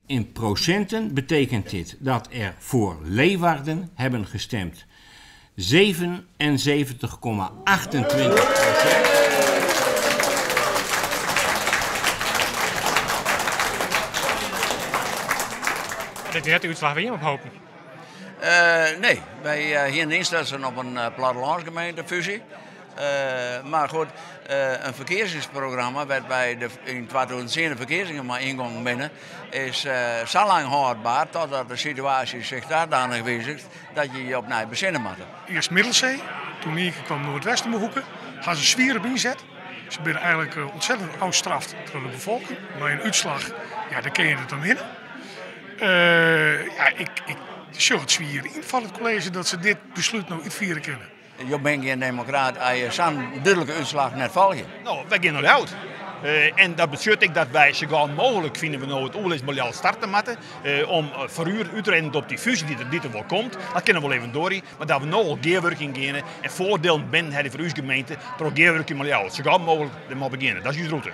In prosinten betekent dit dat er voor Leeuwarden hebben gestemd 77,28%. Dit is net de útslach wêr't jim op hopen. Nee, wy hiene ynsletten op in plattelânsgemeentefúzje. Mar goed, in ferkiezingsprogramma wêr't wy yn 2010 de ferkiezingen mei yngongen binne, is sa lang hâldber totdat de situaasje sich sadanich wiziget dat je je opnij besinne moatte. Earst Middelsee, toen ien kear kwam Noardwest om 'e hoeke. Ha se swier op ynset. Se binne eigenlik ontzettend ôfstraft troch de befolking. Mei in útslach, ja, dêr kinne je net omhinne. Ja, ik, ik sjoch it swier yn foar it kolleezje dat se dit beslút no útfiere kinne. Jo binne gjin demokraat as je sa'n dúdlike útslach net folgje. No, wy gean nei Ljouwert. En dat betsjut ek dat wy sa gau mooglik fine we no it oerlis mei Ljouwert starte moatte om foarút útrinnend op dy fúzje dy't der wol komt. Dat kin noch wol even duorje, mar dat we no al gearwurkjen geane en foardielen binnen helje foar ús gemeente troch gearwurkjen mei Ljouwert. Sa gau mooglik dermei begjinne. Dat is ús rûte.